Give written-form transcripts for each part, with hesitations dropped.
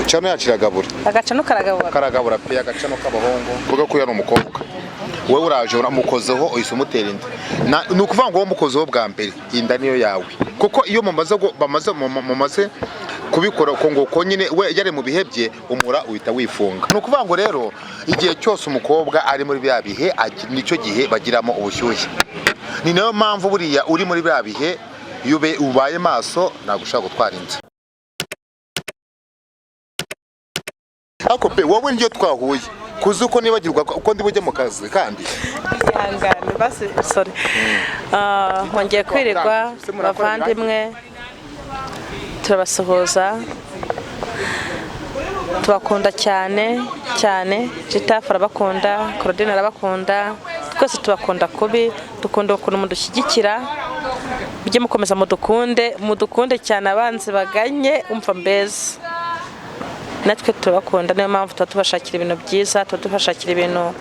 Channel yacu iragabura. Agacano karagabura. Karagabura pe, agacano k'abahungu. Vuga ko yari umukobwa, wowe uraje uramukozeho, uhise umutera inda. Ni ukuvuga ngo wowe umukozeho bwa mbere, inda niyo yawe, kuko iyo mumaze bamaze mumaze kubikora uko nguko nyine, we yari mu bihe bye, umura uhita wifunga. Ni ukuvuga ngo rero igihe cyose umukobwa ari muri bya bihe, nicyo gihe bagiramo ubushyuhe. Ni nayo mpamvu buriya uri muri bya bihe, iyo ubaye maso ntabwo ushobora gutwara inda. Ariko pe, wowe niyo twahuye kuzi uko nibagirwa uko ndi bujye mu kazi kandi. Ihangane basi, sorry. Mwongeye kwirirwa bavandimwe, turabasuhuza, tubakunda cyane cyane. Jitafu arabakunda, Claudine arabakunda, twese tubakunda kubi. Dukunda ukuntu mudushyigikira, mujye mukomeza mudukunde, mudukunde cyane. Abanzi baganye umva mbeza, natwe turabakunda. Niyo mpamvu tuba tubashakira ibintu byiza, tuba tubashakira ibintu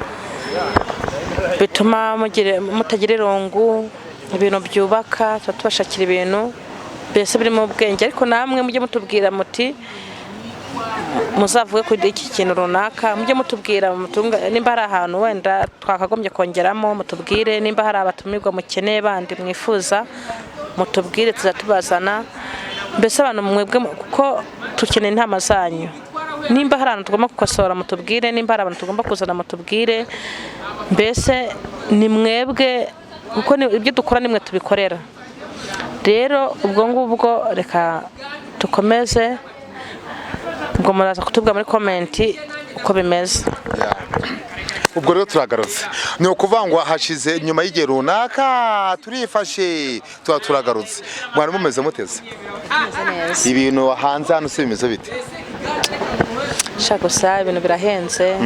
bituma mutagira irungu, ibintu byubaka. Tuba tubashakira ibintu mbese birimo ubwenge. Ariko namwe mujye mutubwira muti muzavuge kuri iki kintu runaka, mujye mutubwira nimba hari ahantu wenda twakagombye kongeramo, mutubwire. Nimba hari abatumirwa mukeneye bandi mwifuza, mutubwire, tuzatubazana. Mbese abantu mwebwe kuko dukeneye inama zanyu. Nimba hari ahantu tugomba gukosora, mutubwire. Nimba hari abantu tugomba kuzana, mutubwire. Mbese ni mwebwe, kuko ibyo dukora nimwe tubikorera. Rero ubwo ngubwo reka dukomeze, ubwo muraza kutubwira muri comment uko bimeze. Ubwo rero turagarutse. Ni ukuvuga ngo hashize nyuma y'igihe runaka turifashe, tuba turagarutse. Mwari mumeze muteze? Tumeze neza. Ibintu hanze hano si bimeze bite? Sha, gusa ibintu birahenze,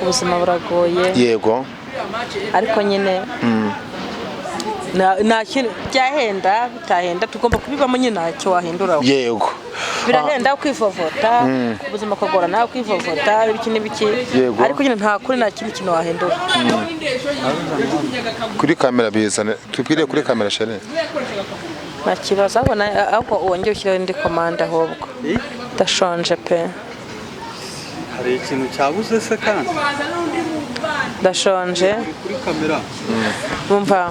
ubuzima buragoye. Ariko nyine nta kintu byahenda bitahenda, tugomba kubibamo nyine, ntacyo wahinduraho. Birahenda kwivovota, ubuzima bukagorana, kwivovota ibiki n'ibiki. Ariko nyine nta kuri, nta kindi kintu wahindura. Kuri kamera bizane, tubwire kuri kamera chérie. Nta kibazo, ahubwo ahubwo wongere ushyireho indi komande, ahubwo ndashonje pe. Hari ikintu cyabuze se kandi? Ndashonje. Kuri kamera. Bumva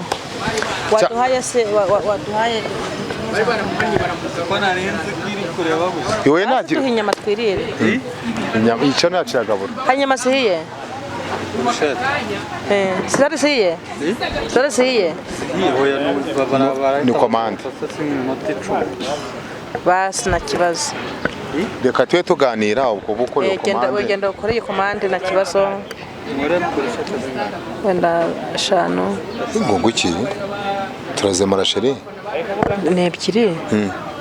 waduhaye se waduhaye? Ko narenze ko iri kureba gusa. Yowe. Duha Ntagira inyama twirire. Inyama icyo ntaciragabura. Hari inyama zihiye? Burushete. Eh, zitari zihiye, zitari zihiye. Oya. Ni komande. Iminota 10. Basi nta kibazo. Reka tube tuganira ubwo gukora Eh, iyo genda komande. Genda ukore iyi komande, nta kibazo. Nkore burushete zingana? Wenda eshanu. Ngo nguki, turazemura chérie. Ni ebyiri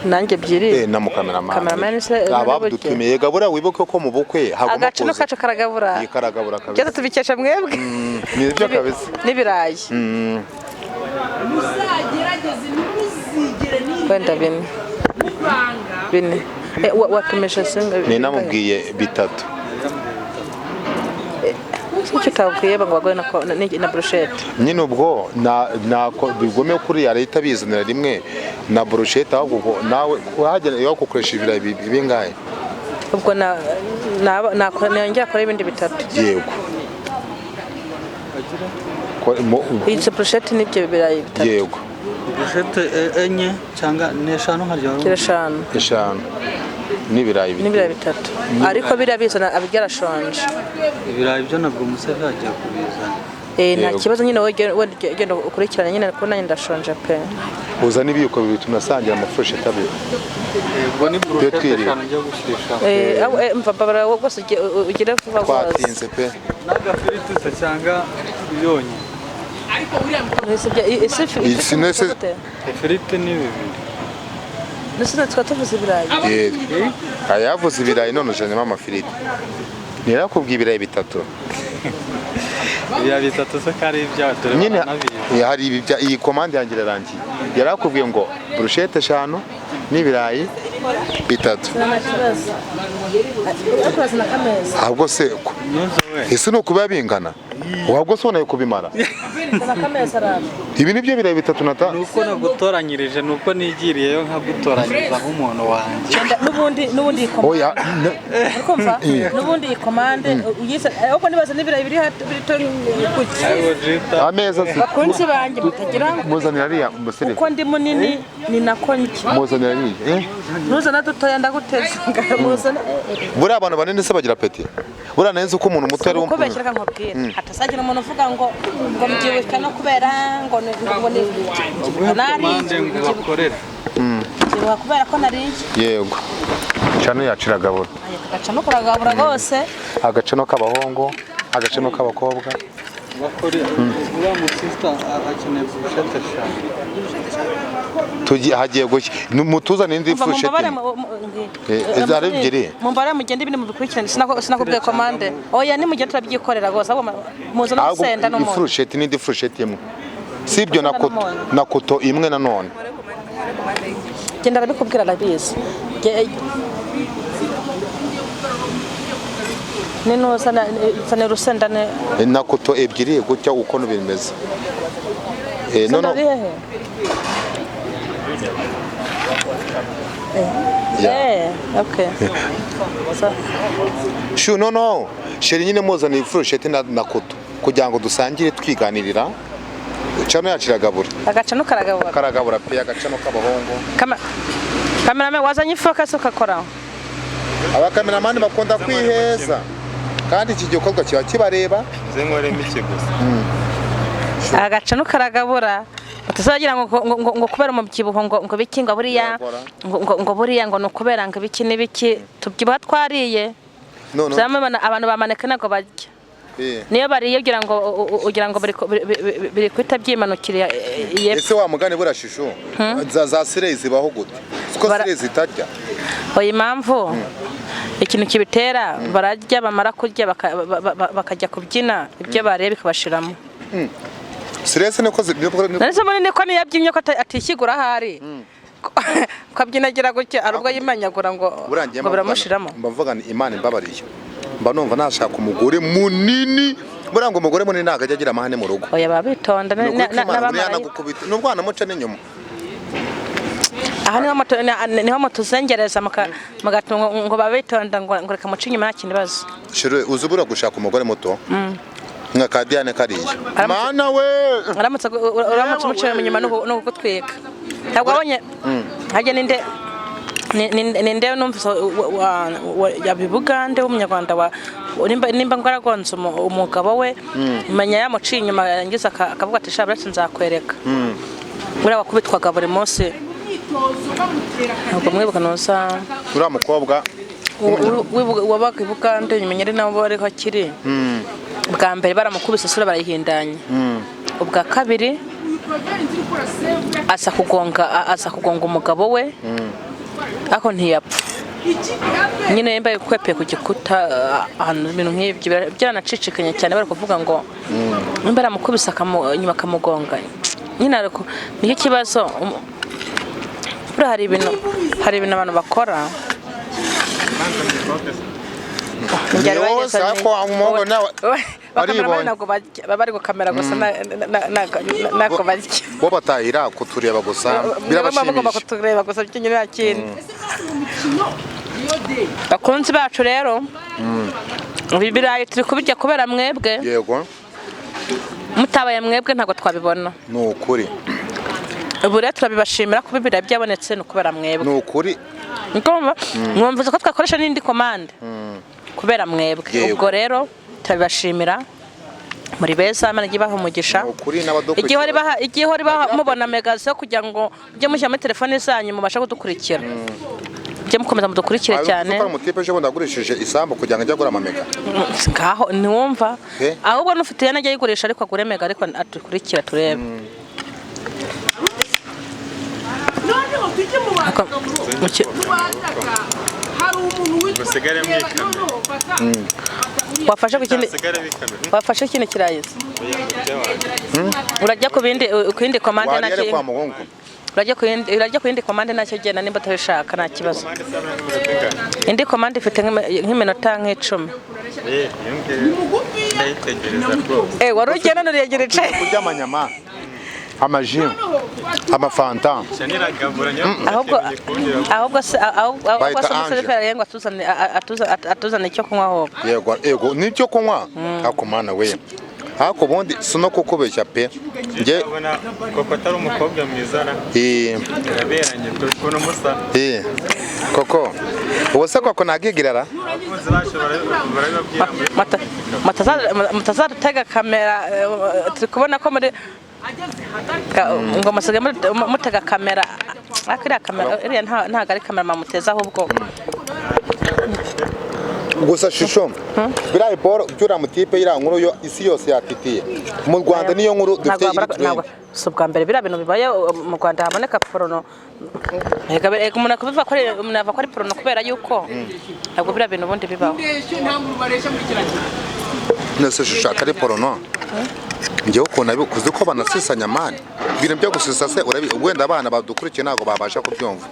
nanjye ebyiri. Eh, na mukameramani. Kameramani se, abadutumiye gabura, wibuke ko mu bukwe hagomba agacino kuza kacu karagabura. Iyi karagabura Byose kabisa. tubikesha mwebwe. Ni ibyo kabisa. N'ibirayi Muzagerageze ntimuzigere wenda bine bine. Eh, watumije zingahe? Ni namubwiye bitatu. Icyo utabwiye ngo baguhe na burushete. Nyine ubwo na bigume kuri leta bizanira rimwe na burushete, ahubwo ubwo nawe wahagera iwawe ukoresha ibirayi bingahe? Ubwo nongera akora ibindi bitatu. Yego. Izo burushete n'ibyo birayi bitatu. Yego. Burushete enye cyangwa ni eshanu nkarya? Kiro eshanu. Eshanu n'ibirayi bitatu. N'ibirayi bitatu, ariko biriya bizana abirya arashonje. Ibirayi byo nabwo Museveni agiye kubizana. Eh, nta Yego. kibazo nyine, wowe genda ukurikirane nyine, kuko nanjye ndashonje pe. Uzana ibiyiko bibiri, tunasangira amafurusheti abiri. Ubwo ni burushete twiriwe. eshanu ngiye gushyirishaho. Eh, mva mbabara wowe rwose, ugire vuba rwose. Twatinze pe. N'agafiriti se cyangwa yonyine? Ese Iyi sinese- gute? Ifiriti ni bibiri. Ese twaba tuvuze ibirayi? Yego, ayavuze ibirayi none ujanyemo amafiriti, ntirakubwiye ibirayi bitatu. Ibirayi bitatu se ko ari ibyawe, dore Nyine baranabizi. Hari ibi iyi komande yanjye irarangiye, yarakubwiye ngo burushete eshanu n'ibirayi bitatu. Nta kibazo, ariko urazana akameza. Ahubwo se Nuzo we. Ese ni ukuba bingana? Wabwo se uboneye kubimara? Ibi nibyo birayi bitatu nata. Ni uko nagutoranyirije, ni uko nigiriyeyo nkagutoranyiriza nk'umuntu wanjye. N'ubundi iyi komande. Oya. Uri kumva? N'ubundi iyi komande uyize, ahubwo nibaza n'ibirayi biri hano biri kuki. Ayiwo jita. Ameza se. Bakunzi banjye, mutagira ngo Muzanira ariya musore. uko ndi munini ni nako njya. Muzanira ariya. Eh? Nuzana dutoya ndaguteza, muzana. Buriya abantu banini se bagira appétit? Buriya nzi ko umuntu muto ari Uko beshyira nkubwira, hatazagira umuntu uvuga ngo mbyibushye no kubera ngo ni Baguhe nariye. komande ngo bakorere. Mbyibuha kubera ko nariye. Yego. Cano yacu iragabura. Agacamo kuragabura rwose. Agacano k'abahungu, agacano k'abakobwa. Bakore uriya musista akeneye burushete 5. Tugiye, hagiye gushya. Mutuzanire indi Umva, furusheti mumbabare imwe. Izo ari ebyiri? Mumbabare mugende, ibindi mubikurikirane. Sinakubwiye komande. Oya, nimugende turabyikorera rwose. Ahubwo muzane Ahubwo urusenda n'umunyu. ifurusheti n'indi furusheti imwe. Si ibyo, na koto, N'umunyu. na koto imwe nanone. Genda, arabikubwira, arabizi. Ninuza zana urusenda ni Na koto ebyiri gutya uko bimeze. No Senda no. riri hehe? Yeah. Okay. So, Shu, no no. Chéri, nyine muzanire ifurusheti na koto kugira ngo dusangire twiganirira. Cano yacu iragabura. Agacano karagabura. Karagabura pe, agacano k'abahungu. Cameraman, wazanye ifoka se ukakora? Abakameramani bakunda kwiheza kandi iki gikorwa kiba kibareba. Nze nkoremo iki gusa. Agacano karagabura, batazagira ngo kubera umubyibuho ngo biki, ngo buriya Biragora. ngo buriya ngo ni ukubera ngo ibiki n'ibiki. Tubyibuha twariye. No no. Uzamubona abantu bamaneka ntabwo barya. Niyo bariye ugira ngo biri guhita byimanukira yepfo. Ese wa mugani, buriya shishu za sireyi zibaho gute ko sireyi zitarya? Oya, impamvu ikintu kibitera, bararya, bamara kurya bakajya kubyina, ibyo bariye bikabashiramo. Sireyi se niko Nari munini ko niyo abyinnye ko atishyigura ahari, ko abyinagira gutya, ari ubwo yimanyagura ngo Buriya ngiye ngo biramushiramo. Mba mvuga ni Imana imbabariye, mba numva nashaka umugore munini. Buriya ngo umugore munini ntabwo ajya agira amahane mu rugo. Oya, baba bitonda Ni ukuri ko Imana buriya n'abamarayika. yanagukubita nubwo wanamuca n'inyuma. Aha niho mutuzengereza mugatuma ngo babe bitonda, ngo reka muce inyuma, nta kibazo. Chérie, uzi buriya gushaka umugore muto nka ka Diane kariya, mana we! Uramutse umuciye inyuma ni ukugutwika. Ntabwo wabonye hajya ninde ninde numvise yabibugande w'umunyarwanda wa nimba ngo aragonze umugabo we, menya yamuciye inyuma, yarangiza akavuga ati: "Sha, buretse nzakwereka." Buriya wakubitwaga buri munsi, ntabwo mwibuka nuza? Uriya mukobwa. Wabaga i Bugande, nyuma ari nabo ariho akiri. Bwa mbere baramukubise isura barayihindanya, ubwa kabiri aza kugonga umugabo we, ariko ntiyapfa nyine, yambaye kwepeye ku gikuta ahantu, ibintu nk'ibyo byaranacicikanye cyane. Bari kuvuga ngo nimba yaramukubise nyuma akamugonga nyine, ariko nicyo kibazo. Buriya hari ibintu abantu bakora. Ni wowe ko umuhungu nawe Bakameramani aribonye. ntabwo barya, baba bari gukamera gusa, ntabwo barya. Bo batahira kutureba gusa. Nibo baba bagomba Birabashimisha. kutureba gusa byonyine, nta kindi. Bakunzi bacu rero, ibi birayi turi kubirya kubera mwebwe. Yego. Mutabaye mwebwe ntabwo twabibona. Ni ukuri. Ubu rero turabibashimira kuba ibirayi byabonetse ni ukubera mwebwe. Ni ukuri. Ndumva mwumvise ko twakoresha n'indi komande kubera mwebwe. Yego. Ubwo rero turabibashimira, muri beza, Imana ijye ibaha umugisha. Ni ukuri n'abadukurikira. Igihe ihora ibaha mubona mega zo kugira ngo mujye mushyira muri telefone zanyu mubashe kudukurikira, mujye mukomeza mudukurikire cyane. Kuko umutipe ejo bundi yagurishije isambu kugira ngo ajye agura amamega. Ngaho ntiwumva? Eh. Ahubwo n'ufite ihene ajya ayigurisha, ariko agure mega, ariko adukurikira turebe. Noneho tujye mu bantu Ariko hari umuntu witwa Musigare mwikamira. Noneho fata Wafashe ku kindi Hasigare bikamera. Wafashe ikindi kirayi se? Oya, murya wanjye. Urajya ku yindi komande. Wariye Nacyo ari kwa muhungu. Urajya ku yindi komande nacyo, genda nimba utabishaka nta kibazo. Komande se hamwe n'iminota ingana? Indi komande ifite nk'iminota nk'icumi. Eh, iyo ngiyo ndayitegereza rwose. Eh, wari ugenda nuriyegira icaye. Kurya amanyama, amaji, amafanta. Niragabura Ahubwo ahubwo se ahubwo ahubwo Bayita se Ange. umuseriveri ngo atuzane atuzane icyo kunywa ahubwo. Yego, yego, n'ibyo kunywa. Ariko mana we, ariko ubundi si no kukubeshya pe, njye Ubona koko atari umukobwa mwiza ra. Eh, Uraberanye pe ukuntu musa. Eh, koko ubu se koko nagigirara. Abakunzi bacu barabibabwira muri Mutazadutega kamera, turi kubona ko muri ngo musigaye mutega kamera, ariko iriya kamera iriya ntabwo ari kamera mamuteza ahubwo. Gusa shisho biriya boro by'uriya mutipe, iriya nkuru yo isi yose yatitiye mu Rwanda, niyo nkuru dufite Ntabwo iri ntabwo trend. Si ubwa mbere biriya bintu bibaye mu Rwanda haboneka porono. Ega umuntu akubiva ko umuntu yava ko ari porono kubera yuko ntabwo biriya bintu ubundi bibaho. Nese shusho atari porono, njyewe ukuntu abikuze ko banasisanya man, ibintu byo gusisa se urabi, wenda abana badukurikiye ntabwo babasha kubyumva,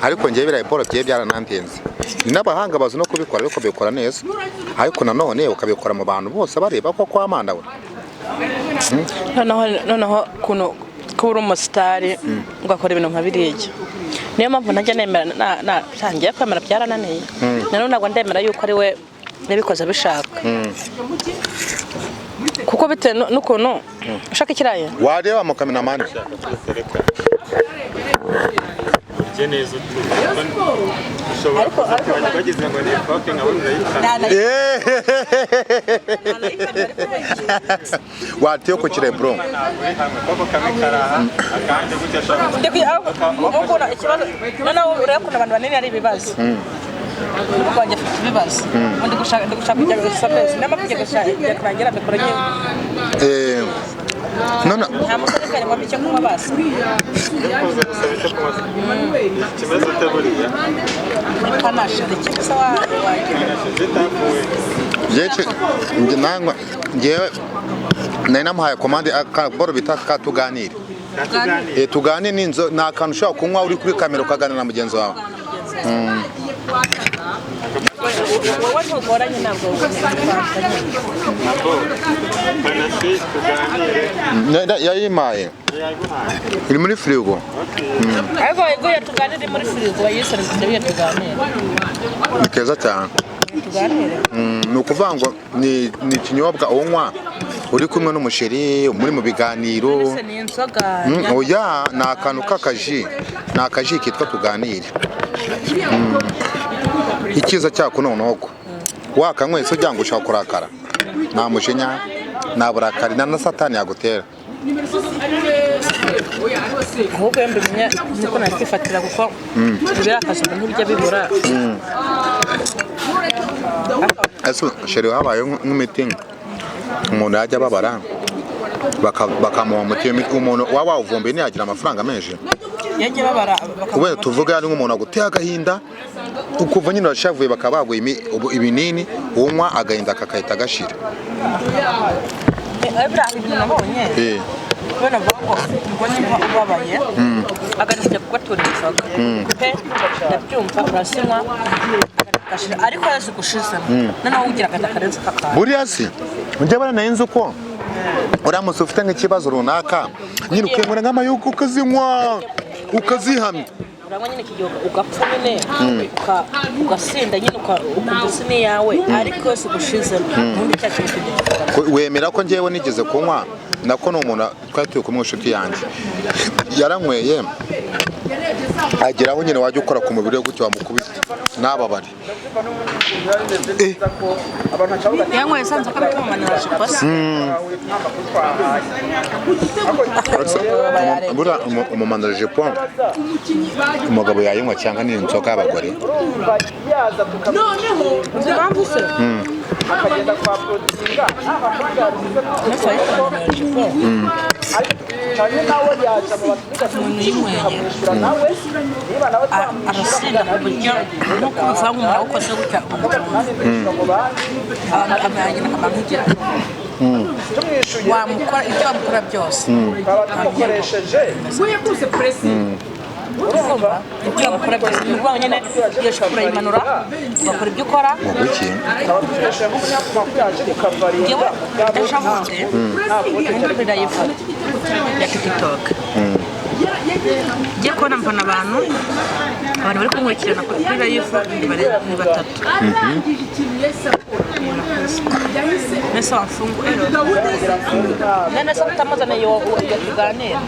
ariko njyewe biriya boro bye byaranandenze. Ni n'abahanga bazi no kubikora, ariko babikora neza, ariko nanone ukabikora mu bantu bose bareba ko kwa mana we. Noneho ukuntu kuba uri umusitari ugakora ibintu nka biriya, niyo mpamvu ntajya nemera ntangiye kwemera byarananiye. Nanone ntabwo ndemera yuko ari we yabikoze abishaka, kuko bitewe n'ukuntu ushaka ikirayi. Wareba mu kaminamani. Reka urye neza utuje. Ushobora kuza kubajya bagize ngo ni ifoke nkabona urayikana. Watiye ku kire bro. Ntabwo uri hamwe koko kamwe karaha akandi gutya ashobora Ikibazo noneho ureba ukuntu abantu banini ari ibibazo. N'ubwo wanjye afite ibibazo, ubu ndi gushaka kujya gusa mbese niyo mpamvu kujya kurangira mikoro nyine. Eh, none Nta musore kare ngo icyo kunywa basi. Kuza gusaba icyo kunywa kimeze ute buriya? Panashe ikindi se wagira. Zitakuwe. Byinshi njye nangwa njyewe nari namuhaye komande akaboro bita katuganire. Katuganire. Eh, tuganire ni inzo, ni akantu ushobora kunywa uri kuri kamera ukaganira na mugenzi wawe. Wowe ntugoranye ntabwo. Abo panasi tuganire. Yayimpaye. Yaguhaye. Iri muri firigo. Ariko iguye tuganire muri firigo bayisore tugiye tuganire. Ni keza cyane. Tuganire. Ni ukuvuga ngo ni ikinyobwa unywa uri kumwe n'umusheri muri mu biganiro. Ese ni inzoga? Oya, ni akantu k'akaji, ni akaji kitwa tuganire. Icyiza cyako noneho ko wakanyweye se ugira ngo ushaka kurakara, nta mujinya, nta burakari, nta na satani yagutera. Ahubwo iyo mbimenya niko nakwifatira, kuko ibirakaza umuntu ntibijya bibura. Ese chéri, habaye nk'imiti umuntu yajya ababara bakamuha umuti, iyo miti umuntu waba wawuvumbuye ntiyagira amafaranga menshi? Yajya babara. Kubera tuvuga ari nk'umuntu aguteye agahinda, ukuva nyine urashavuye, bakaba baguha ibinini unywa agahinda kakahita gashira. Biriya hari ibintu nabonye. Kubera bavuga ngo ubwo niba ubabaye agahinda kujya kugatura inzoga pe, ndabyumva, urasinywa agashira, ariko yazigushizemo noneho ugira agahinda karenze kakaba. Buriya si njye bana nari nzi uko uramutse ufite nk'ikibazo runaka nyine ukemura nk'amayugu ukazinywa ukazihamya. Uranywa nyine iki gihe ugapfa nyine ugasinda nyine ukumva isi ni iyawe, ariko yose igushizemo ubundi cya kintu kijya kikugaruka. Wemera ko njyewe nigeze kunywa, nako ni umuntu twari turi kumwe inshuti yanjye yaranyweye ageraho nyine wajya ukora ku mubiri we gutyo wamukubita ntababare. Yanyweye sanze ko abitumumanira jipo se? Buriya umumanura jipo umugabo yayinywa cyangwa ni inzoga y'abagore? Noneho Uzi impamvu se? Nese ayitumumanira jipo, umuntu uyinyweye arasinda ku buryo nk'uko ubivuga nk'umuntu awukoze gutya abantu akamara nk'igihe wamukora ibyo wamukora byose. we yakuse presi. Urumva ibyo wamukora byose ni ukuvuga ngo nyine iyo shusho urayimanura ugakora ibyo ukora. Ngo iki? Njyewe ndashavutse ndi kuri live ya TikTok, ngiye kubona mbona abantu bari kunkurikirana kuri live ni batatu. Mbese wamfunguye none se utamuzaniye uwo tuganira?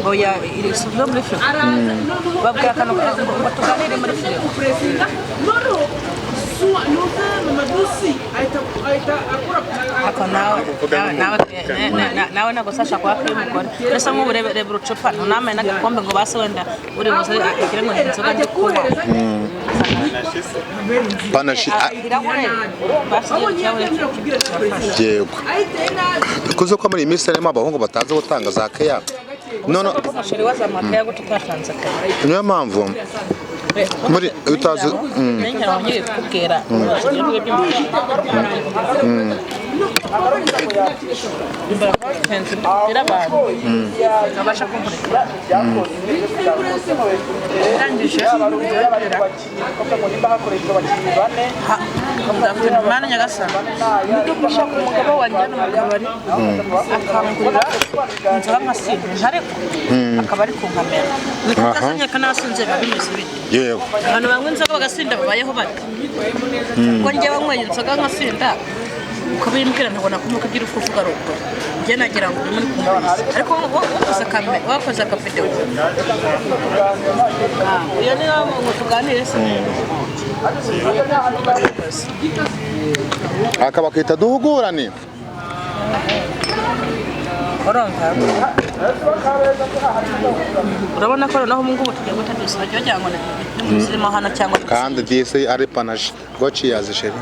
Oya, iri si no muri firigo, babwira akantu ngo tuganire muri firigo. Ako nawe nawe nawe ntabwo sasha kuba kuri umugore mbese nk'ubu reba urucupa, ntunamene n'agakombe ngo base wenda uri buze agire ngo ni inzoga ndi kunywa. Panashi Irahure basi, ikirahure kirafasha. Yego, kuko ko muri iyi minsi harimo abahungu batazi gutanga za keya none. Chéri, wazamuka yo gute utatanze kare? Niyo mpamvu muri utazi. Nengera wongeye kukubwira ibyo abantu babasha kunkurikira ndangije. Mana nyagasani, gushaka umugabo wanjye hano mu kabari akangurira inzoga nkasinda, ariko akaba ari kunkamera ni kuko kanasinze biba bimeze bite? Yego. Abantu banywa inzoga bagasinda babayeho bate? Kuko njyewe nyweye inzoga nkasinda ukabimbwira nkabona ko ibyo uri kuvuga ari ukuri, njye nagira ngo urimo uri kumubeshya, ariko wakoze akavidewo. Iyo niyo ngo tuganire se. Aka bakita duhugurane. Urumva, urabona ko noneho ubu ngubu tugiye guta byose bagiye bagira ngo ni zirimo hano cyangwa Kandi disi ari panache go cheers, chérie.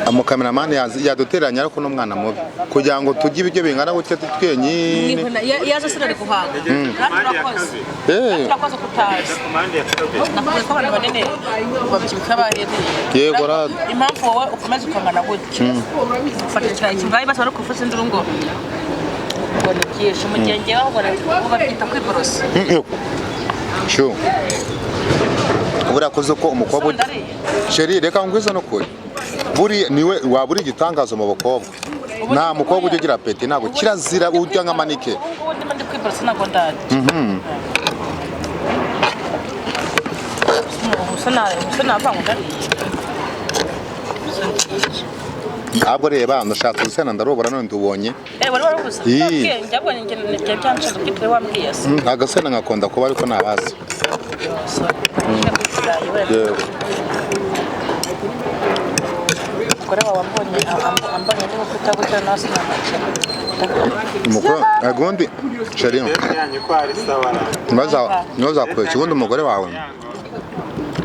Umukameramani yaduteranya, ariko n'umwana mubi kugira ngo tujye ibiryo bingana gutya twenyine. Yaza sinari guhaga kandi urakoze. Eh. Urakoze kutazi. Komande ya kabiri. Nakubwiye ko abantu banini babyibuka bahereye. Yego, rad. Impamvu wowe ukomeza ukangana gutya, ufata ikirayi kimbaye basi bari kuvuza induru ngo ni byinshi, mu gihe ngewe ahubwo babyita kwiborosa. Yego. Shu. Buriya koze ko umukobwa Ndariye. Chérie, reka ngwize no kuri. Buri niwe waba uri igitangazo mu bakobwa. Nta mukobwa ujya ugira appétit, ntabwo kirazira ujya nka manike. Ubu ngubu ndimo ndi kwiborosa, ntabwo ndarya. Ubu se navuga ngo ndariye? Ntabwo reba ndashatse urusenda ndarubura none ndubonye. Eh, wari warubuze. Ii. Ubwenge ahubwo ni njye byari byanshaje ko utari wambwiye se. Agasenda nkakunda kuba ariko ntabazi. Sorry. Ikirayi wenda. Yego. Umugore wawe ambonye ndi gufata gutya nawe sinamukira. Umukobwa ubundi chérie Date yanyu ko ari sawa ra? ntibazakubeshya, ubundi umugore wawe,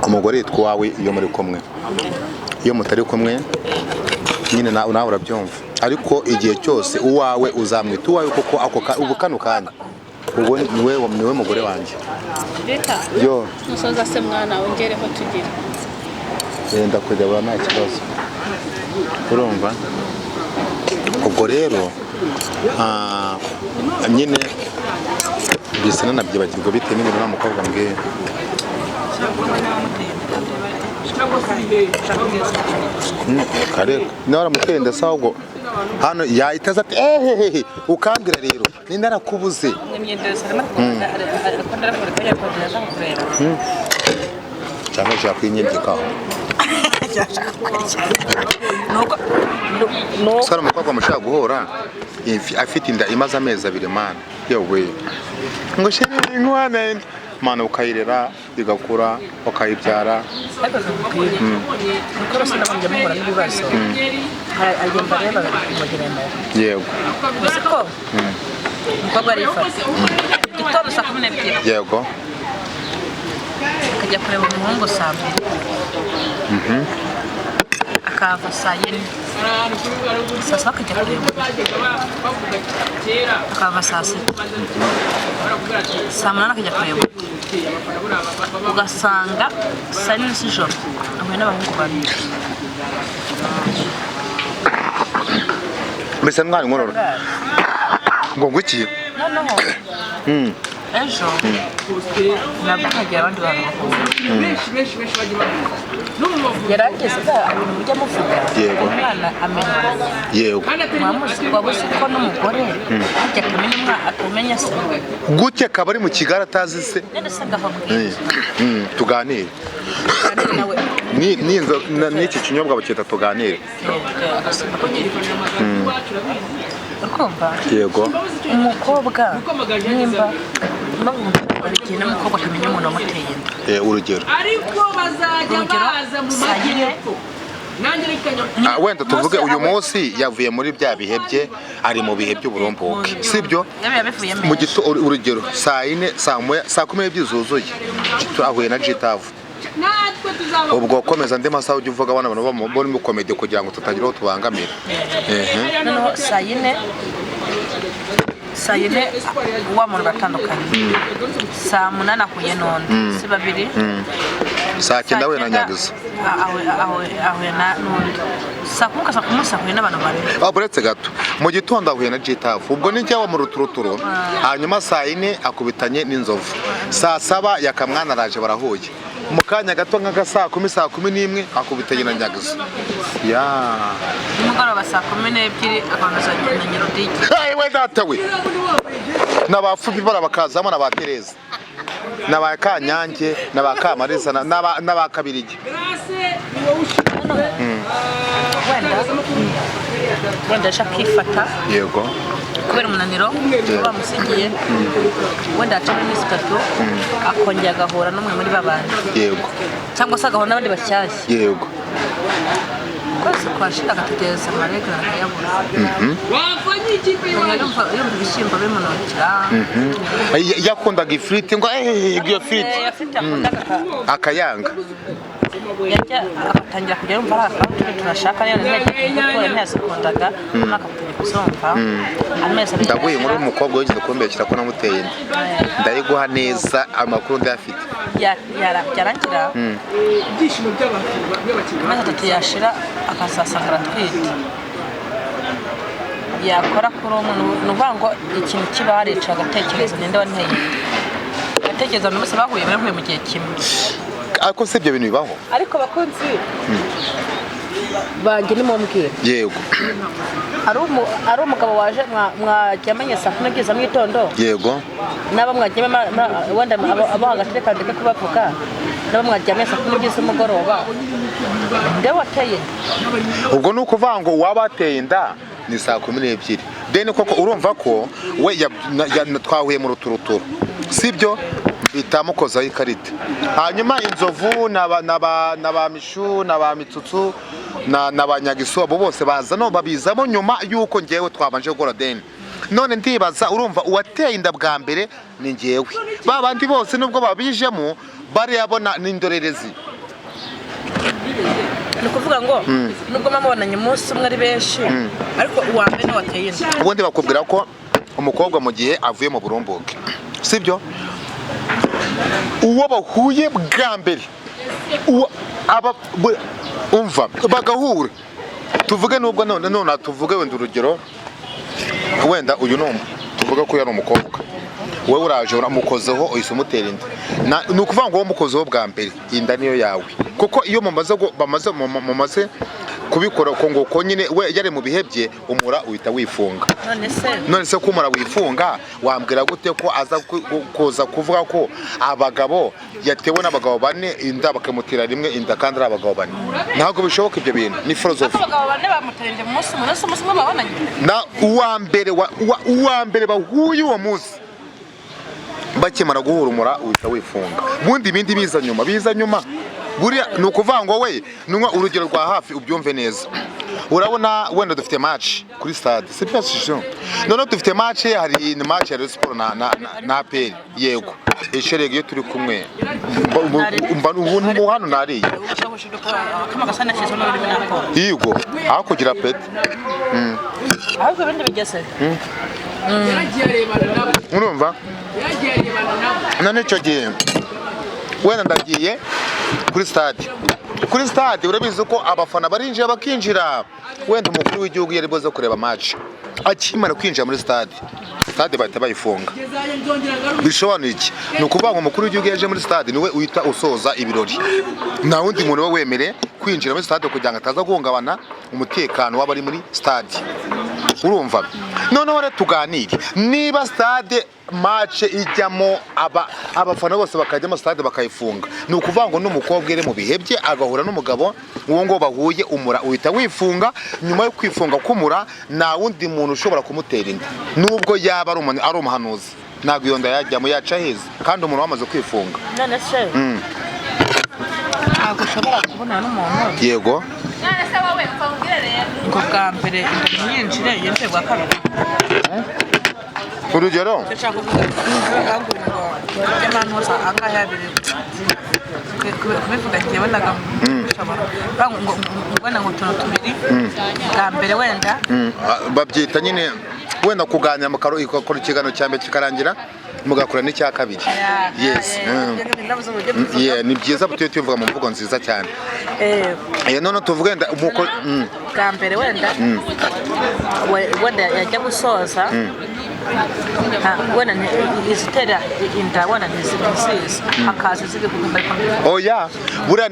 umugore yitwa uwawe iyo muri kumwe, iyo mutari kumwe nyine nawe urabyumva, ariko igihe cyose uwawe uzamwita uwawe kuko ako ubu kano kanya ubu niwe mugore wanjye. Reka Yo. nusoza se mwana wongereho tugire. Yenda kureba nta kibazo. Urumva ubwo rero nyine mbese nanabyibagirwa bitewe n'ibintu uriya mukobwa mbwiye. Kareka niba waramuteye inda se, ahubwo hano yahita aza ati ehehehe, ukambwira rero ni narakubuze. Arimo kureba. Cyangwa ushaka kwinyegekaho. Nuko nuko Gusa hari umukobwa mushaka guhura afite inda imaze amezi 2, mana yewe, ngo chérie inkwano inda, mana, ukayirera igakura ukayibyara. Ariko nkubwire, nuko rwose nabonye muhura n'ibibazo, agenda reba kumugiremera. Yego. Uzi ko umukobwa arifata gitondo saa 12, Yego. akajya kureba umuhungu saa 2, akahava saa 4, saa 7 akajya kureba undi, akahava saa 6, saa 8 akajya kureba undi, ugasanga saa 4 z'ijoro ahuye n'abahungu babiri. Mbese mwana inkorora ngo ngwiki? Noneho ejo nabwo hagira abandi bantu bakuru. Benshi benshi benshi bagiye bavuga no mu bavuzi. Yarageze bwa ibintu mujya muvuga. Yego. Umwana amenya. Yego. Mwamuzi, waba uzi ko n'umugore burya atamenya umwana, atamenya se? Gutya akaba ari mu kigali atazi se? None se ngakubwira. Tuganire. Tuganire nawe. N'iki kinyobwa bakita tuganire. Urumva? Yego. Umukobwa nimba hari igihe n'umukobwa atamenya umuntu wamuteye inda. Urugero? Ariko bazajya Urugero, baza mu saa yine. majyepfo, nanjye reka Ah, wenda tuvuge uyu munsi yavuye muri bya bihe bye, ari mu bihe by'uburumbuke, sibyo? Yabe yabivuyemo. Mu gito, urugero saa 4, saa 1, saa 12 zuzuye turahuye na Gitavu. Natwe tuzaba. Ubwo komeza andi masaha ujya uvuga abana bantu bo muri komedi kugira ngo tutagira uwo tubangamira. Ehe. Noneho saa 4, saa 4 wa muntu baratandukanye, saa 8 ahuye n'undi, si babiri? Saa 9 we na Nyagiza. Ahuye n'undi saa 10, saa 10 ahuye n'abantu bane. Ah, buretse gato, mu gitondo ahuye na Gitavu, ubwo ni njyewe mu ruturuturu, hanyuma saa 4 akubitanye n'inzovu, saa 7 yakamwana araje barahuye, mu kanya gato nk'aga saa 10, saa 11 akubitanye na Nyagiza ya. Nimugoroba saa 12 akomeza na Nyirudigi. Hey, we data we, n'abafupi bara bakazamo na ba Tereza na ba Kanyange na ba Kamariza na ba Kabirigi. Grace ni wowe ushinzwe Wenda wenda aje akifata Yego. kubera umunaniro bamusigiye, wenda hacamo iminsi 3 akongera agahura n'umwe muri babandi, Yego. cyangwa se agahura n'abandi bashyashya. Yego. Ukwezi kwashira agategereza amaregura akayabura. Wavanye ikipe y'iwacu. Yumva ibishyimbo bimunukira. Yakundaga ifiriti ngo iyo firiti. Afite yakundaga Akayanga. Yajya agatangira kujya yumva ari akantu tunashaka rero ntiyajya ntiyazikundaga, akatangira kuzumva amezi 2 Ndaguye inkuru arashira. y'umukobwa wigeze kumbekera ko namuteye inda, ndayiguha neza, amakuru ndayafite. Byarangira Ibyishimo by'abakinnyi. amezi 3 yashira akazasanga aratwite, yakora kuri umwe. Ni ukuvuga ngo ikintu kiba harica agatekereza ninde wanteye inda, agatekereza abantu bose bahuye, barahuye mu gihe kimwe. Ariko si ibyo bintu bibaho? Ariko bakunzi banjye nimumbwire. Yego. Ari umugabo waje mwaryamanye saa 12 za mu gitondo, Yego. n'abo mwaryamye wenda abo hagati reka ndeke kubavuga, n'abo mwaryamye saa 12 z'umugoroba, nde wateye inda? Ubwo ni ukuvuga ngo uwaba ateye inda ni saa 12 deni koko. Urumva ko we twahuye mu ruturuturu, sibyo? Bita mukozaho ikarita, hanyuma inzovu na ba Mishu na ba Mitsutsu na ba Nyagiso, abo bose baza no babizamo nyuma y'uko ngewe twabanje gukora deni. None ndibaza, urumva uwateye inda bwa mbere ni ngewe, ba bandi bose nubwo babijemo bariyabona n'indorerezi. Ni ukuvuga ngo nubwo mwamubonanye umunsi umwe ari benshi, ariko uwa mbere niwe wateye inda. Ubundi bakubwira ko umukobwa mu gihe avuye mu burumbuke, sibyo, uwo bahuye bwa mbere, uwo aba umva bagahura, tuvuge nubwo none tuvuge wenda urugero, wenda uyu ni tuvuge ko yari umukobwa, wowe uraje uramukozeho uhise umutera inda. Ni ukuvuga ngo wowe umukozeho bwa mbere inda niyo yawe, kuko iyo mumaze bamaze mumaze kubikora uko nguko nyine, we yari mu bihe bye, umura uhita wifunga. None se? None se ko umura wifunga, wambwira gute ko aza kuza kuvuga ko abagabo yatewe n'abagabo bane inda, bakamutera rimwe inda kandi ari abagabo bane? Ntabwo bishoboka, ibyo bintu ni filozofi. Abagabo bane bamuteye inda mu munsi umwe, none se umunsi umwe babonanye? Na uwa mbere uwa mbere bahuye uwo munsi, bakimara guhura umura uhita wifunga, ubundi ibindi biza nyuma, biza nyuma. Buriya ni ukuvuga ngo we nunywa urugero rwa hafi ubyumve neza. Urabona wenda dufite match kuri stade, si byo shisho? Noneho dufite match, hari ni match ya Rayon Sport na APR. Yego, isherege iyo turi kumwe mba ubu hano nariye. Kama gasa nashyizeho n'ururimi nakora. Yego, aho kugira peti. Ahubwo ibindi bigeze. Yaragiye arebana nabo. Urumva? Yaragiye arebana nabo. None icyo gihe wenda ndagiye kuri stade, kuri stade urabizi ko abafana barinjira bakinjira, wenda umukuru w'igihugu yari buze kureba match. Akimara kwinjira muri stade, stade bahita bayifunga. Bisobanuye iki? Ni ukuvuga ngo umukuru w'igihugu yaje muri stade, niwe uhita usoza ibirori. Nta wundi muntu uba wemerewe kwinjira muri stade kugira ngo ataza guhungabana umutekano w'abari muri stade. Urumva, noneho rero tuganire, niba stade match ijyamo abafana bose bakajyamo, stade bakayifunga, ni ukuvuga ngo n'umukobwa uri mu bihe bye agahura n'umugabo, uwo ngo bahuye, umura uhita wifunga. Nyuma yo kwifunga k'umura, nta wundi muntu ushobora kumutera inda, nubwo yaba ari umuhanuzi, ntabwo iyo nda yajyamo, yaca heza kandi umuntu wamaze kwifunga. None se ntabwo ushobora kubona n'umuntu Yego. ngo bwa mbere inda ntiyinjire, yinjire bwa kabiri? Urugero? Icyo nshaka kuvuga ngo by'amantuza angahe abiri kubivuga, njyewe naga bishobora ngo ubona ngo utuntu tubiri bwa mbere wenda. Babyita nyine wenda kuganira, mukakora ikiganiro cya mbere kikarangira, mugakora n'icya kabiri. Yes. Ndabuze uburyo mbivuga. Yeah, ni byiza, tujye tubivuga mu mvugo nziza cyane. None tuvuge wenda umuko Bwa mbere wenda wenda yajya gusoza, wenda izitera inda wenda ntizizi, hakaza iz'ibihugu, ariko Oya, buriya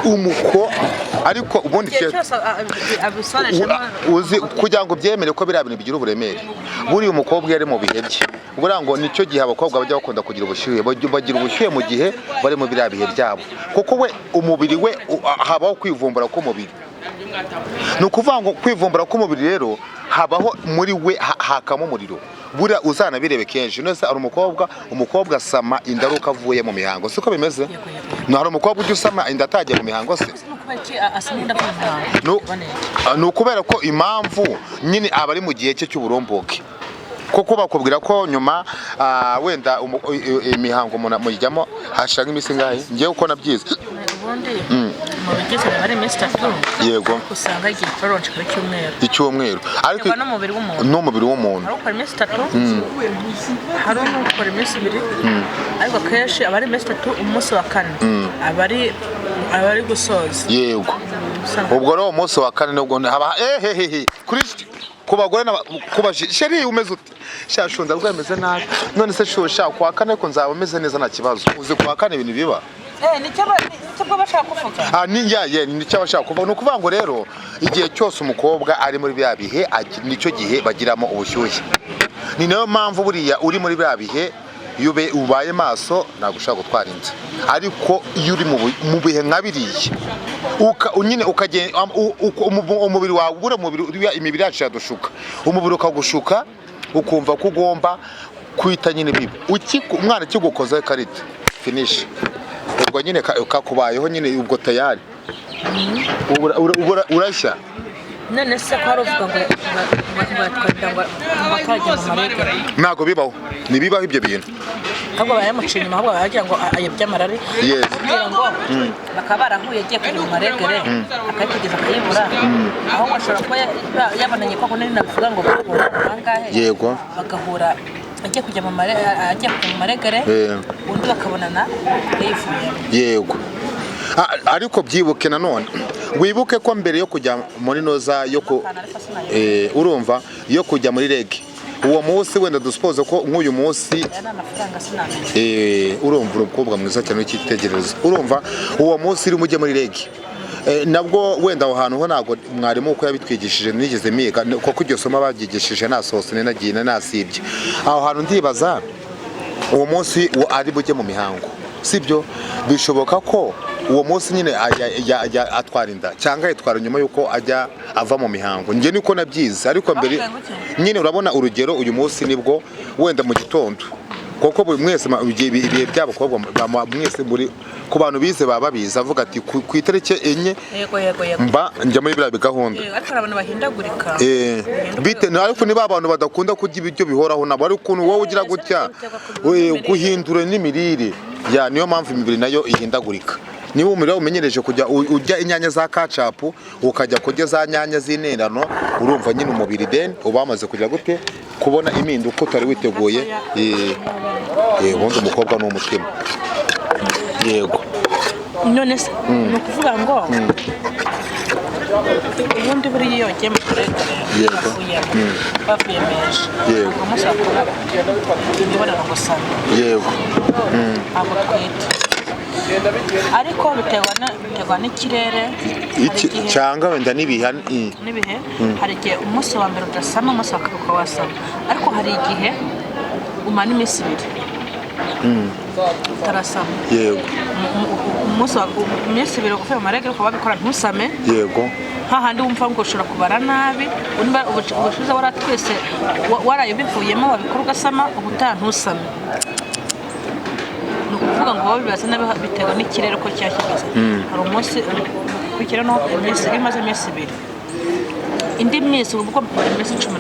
umuko ariko ubundi igihe cyose abisorejemo. Uzi kugira ngo ubyemere ko biriya bintu bigira uburemere, buriya umukobwa iyo ari mu bihe bye, buriya ngo nicyo gihe abakobwa bajya bakunda kugira ubushyuhe. Bagira ubushyuhe mu gihe bari mu biriya bihe byabo, kuko we umubiri we habaho kwivumbura k'umubiri. Ni ukuvuga ngo kwivumbura k'umubiri rero habaho muri we hakamo umuriro. Buriya uzanabirebe kenshi. None se hari umukobwa asama inda ari uko avuye mu mihango, siko bimeze? No, hari umukobwa ujya usama inda atagiye mu mihango se? Ni ukubera iki asa n'undi avuye mu mihango? Ni ukubera ko impamvu nyine aba ari mu gihe cye cy'uburumbuke, kuko bakubwira ko nyuma wenda imihango umuntu muyijyamo hashira nk'iminsi ingahe? Ngewe uko nabyize, Ubundi mu bigize aba ari iminsi 3. Yego. Ariko usanga igihe turaronje kaba icyumweru. Icyumweru, ariko Biterwa n'umubiri w'umuntu. N'umubiri w'umuntu. Hari ukora iminsi 3, hari n'ukora iminsi 2, ariko akenshi aba ari iminsi 3, umunsi wa kane aba ari gusoza. Yego. Ubwo rero umunsi wa kane nubwo haba ehehehe kuri ku bagore ku chéri, umeze ute? Sha shunda rwemeze nabi. None se shusha ku wa kane ko nzaba meze neza, nta kibazo. Uzi ku wa kane ibintu biba. Nicyo bwo bashaka kuvuga. Ah, ni ya ye nicyo abashaka kuvuga. Ni ukuvuga ngo rero igihe cyose umukobwa ari muri bya bihe, nicyo gihe bagiramo ubushyuhe. Ni nayo mpamvu buriya uri muri bya bihe, iyo ubaye maso ntabwo ushobora gutwara inda. Ariko iyo uri mu bihe nka biriya, nyine ukagenda umubiri wawe, buriya umubiri uriya, imibiri yacu iradushuka, umubiri ukagushuka ukumva ko ugomba kwita nyine bibi. Umwana akigukozaho ikarita, finish. Ubwo nyine kakubayeho nyine, ubwo tayari urashya. None se ko hari uvuga ngo yatwara ngo atajya mu marega? Ntabwo bibaho, ntibibaho ibyo bintu. Ahubwo bayamuciye inyuma, ahubwo bagira ngo ayobye amarari. Kugira ngo bakaba barahuye agiye kujya mu maregere, akayitegereza akayibura, ahubwo ashobora kuba yabonanye ko nini navuga ngo bahura angahe. Bagahura agiye kujya mu maregere, undi bakabonana yivuyemo. Yego. Ariko byibuke nanone, wibuke ko mbere yo kujya muri noza yo ku urumva, yo kujya muri règles, uwo munsi wenda dusuppose ko nk'uyu munsi Aya ni amafaranga, sinamenya. Urumva, uri umukobwa mwiza cyane w'icyitegererezo. Urumva, uwo munsi urimo ujya muri règles, nabwo wenda aho hantu ho ntabwo mwarimu uko yabitwigishije nigeze miga, kuko iryo somo baryigishije nasohotse, nagiye nasibye aho hantu. Ndibaza uwo munsi ari bujye mu mihango, sibyo? Bishoboka ko uwo munsi nyine atwara inda cyangwa ayitwara nyuma y'uko ajya ava mu mihango. Njye niko nabyize, ariko mbere Bavuga ngo iki? Nyine urabona, urugero uyu munsi nibwo wenda mu gitondo, kuko buri mwese ibihe by'abakobwa mwese muri ku bantu bize baba babizi, avuga ati ku itariki 4 Yego yego yego. Mba njya muri biriya gahunda. Yego, ariko hari abantu bahindagurika. Bite ariko niba abantu badakunda kurya ibiryo bihoraho, nabo ari ukuntu wowe ugira gutya, guhindura n'imirire ya, niyo mpamvu imibiri nayo ihindagurika. Niba umubiri wawe umenyereje kujya urya inyanya za kacapu, ukajya kurya za nyanya z'interano, urumva nyine umubiri then uba wamaze kugira gute, kubona impinduka utari witeguye. Ubundi umukobwa ni umutima, yego. None se ni ukuvuga ngo Ubundi buriya iyo wagiye mu turere Yego. bavuye menshi, Yego. umunsi bakora imibonano gusama, Yego. ntabwo twita, ariko biterwa n'ikirere. Hari igihe- Cyangwa wenda n'ibihe n'ibihe. Hari igihe umunsi wa mbere udasama, umunsi wa kabiri ukaba wasama, ariko hari igihe umara iminsi 2 utarasama. Yego. Umunsi wa iminsi 2 uvuye mu ma règles ukaba wabikora ntusame. Yego. Hahandi wumva ngo ushobora kubara nabi, niba ubushize waratwese waraye ubivuyemo, wabikora ugasama, ubutaha ntusame. Ni ukuvuga ngo wowe bibaza nabi, biterwa n'ikirere uko kiba kimeze. Hari umunsi ukurikira no iminsi iyo imaze iminsi 2, indi minsi uba ugomba kumara iminsi 10.